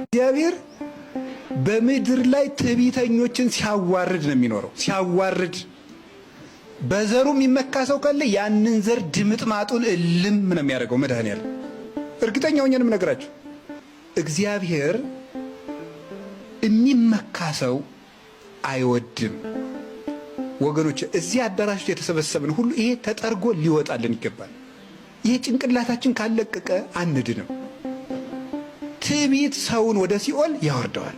እግዚአብሔር በምድር ላይ ትዕቢተኞችን ሲያዋርድ ነው የሚኖረው። ሲያዋርድ በዘሩ የሚመካ ሰው ካለ ያንን ዘር ድምጥማጡን እልም ነው የሚያደርገው መድኃኔዓለም። እርግጠኛ ሆኜ ነው የምነግራችሁ። እግዚአብሔር የሚመካ ሰው አይወድም። ወገኖች፣ እዚህ አዳራሽ ውስጥ የተሰበሰብን ሁሉ ይሄ ተጠርጎ ሊወጣልን ይገባል። ይሄ ጭንቅላታችን ካለቀቀ አንድንም። ትዕቢት ሰውን ወደ ሲኦል ያወርደዋል።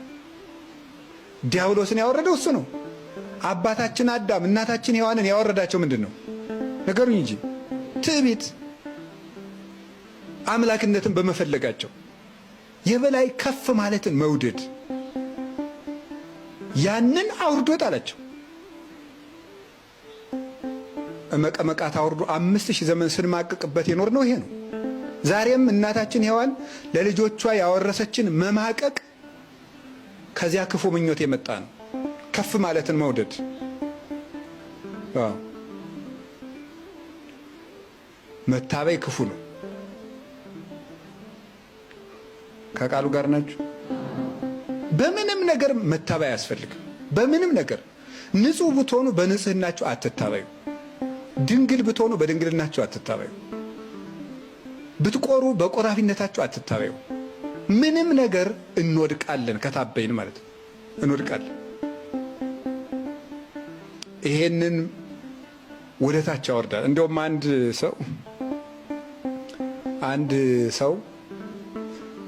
ዲያብሎስን ያወረደው እሱ ነው። አባታችን አዳም እናታችን ሔዋንን ያወረዳቸው ምንድን ነው? ነገሩኝ እንጂ ትዕቢት፣ አምላክነትን በመፈለጋቸው የበላይ ከፍ ማለትን መውደድ ያንን አውርዶ ጣላቸው። እመቀመቃት አውርዶ 5000 ዘመን ስንማቅቅበት የኖር ነው ይሄ ነው። ዛሬም እናታችን ሔዋን ለልጆቿ ያወረሰችን መማቀቅ ከዚያ ክፉ ምኞት የመጣ ነው። ከፍ ማለትን መውደድ፣ መታበይ ክፉ ነው። ከቃሉ ጋር ናችሁ። በምንም ነገር መታበይ አያስፈልግም። በምንም ነገር ንጹሕ ብትሆኑ በንጽህናችሁ አትታበዩ። ድንግል ብትሆኑ በድንግልናችሁ አትታበዩ። ብትቆሩ በቆራፊነታችሁ አትታበዩ። ምንም ነገር እንወድቃለን፣ ከታበይን ማለት ነው እንወድቃለን። ይሄንን ወደ ታች ያወርዳል። እንደውም አንድ ሰው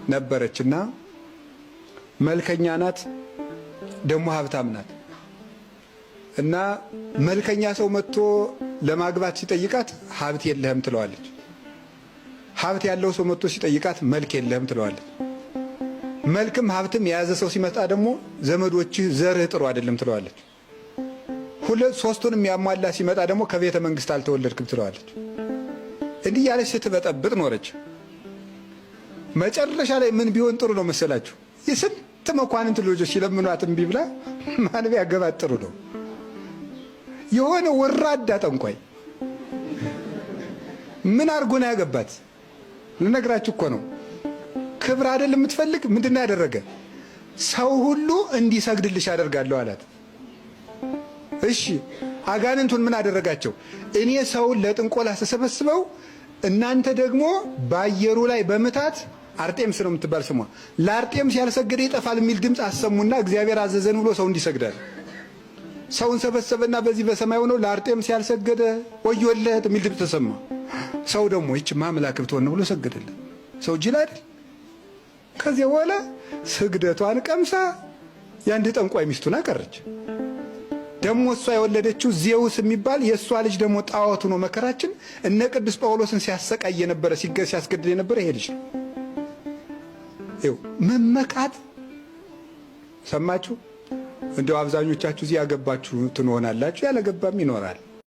ነበረችና መልከኛ ናት፣ ደግሞ ሀብታም ናት። እና መልከኛ ሰው መጥቶ ለማግባት ሲጠይቃት ሀብት የለህም ትለዋለች። ሀብት ያለው ሰው መጥቶ ሲጠይቃት መልክ የለህም ትለዋለች። መልክም ሀብትም የያዘ ሰው ሲመጣ ደግሞ ዘመዶችህ ዘርህ ጥሩ አይደለም ትለዋለች። ሁለት ሶስቱንም ያሟላ ሲመጣ ደግሞ ከቤተ መንግስት አልተወለድክም ትለዋለች። እንዲህ ያለች ስትበጠብጥ ኖረች። መጨረሻ ላይ ምን ቢሆን ጥሩ ነው መሰላችሁ? የስንት መኳንንት ልጆች ሲለምኗት እምቢ ብላ ማን ቢያገባት ጥሩ ነው? የሆነ ወራዳ ጠንቋይ ምን አድርጎ ነው ያገባት? ልነግራችሁ እኮ ነው። ክብር አይደል የምትፈልግ? ምንድን ነው ያደረገ? ሰው ሁሉ እንዲሰግድልሽ አደርጋለሁ አላት። እሺ፣ አጋንንቱን ምን አደረጋቸው? እኔ ሰውን ለጥንቆላ ስሰበስበው እናንተ ደግሞ በአየሩ ላይ በምታት፣ አርጤምስ ነው የምትባል ስሟ፣ ለአርጤምስ ያልሰገደ ይጠፋል የሚል ድምፅ አሰሙና እግዚአብሔር አዘዘን ብሎ ሰው እንዲሰግዳል። ሰውን ሰበሰበና በዚህ በሰማይ ሆኖ ለአርጤምስ ያልሰገደ ወዮለት የሚል ድምፅ ተሰማ። ሰው ደግሞ ይች አምላክ ብትሆን ነው ብሎ ሰገደለት። ሰው ጅል አይደል? ከዚያ በኋላ ስግደቷን ቀምሳ የአንድ ጠንቋይ ሚስቱን አቀረች። ደግሞ እሷ የወለደችው ዜውስ የሚባል የእሷ ልጅ ደግሞ ጣዖቱ ነው። መከራችን እነ ቅዱስ ጳውሎስን ሲያሰቃይ የነበረ፣ ሲያስገድል የነበረ ይሄ ልጅ ነው። ይኸው መመካት ሰማችሁ። እንደው አብዛኞቻችሁ እዚህ ያገባችሁ ትሆናላችሁ፣ ያለገባም ይኖራል።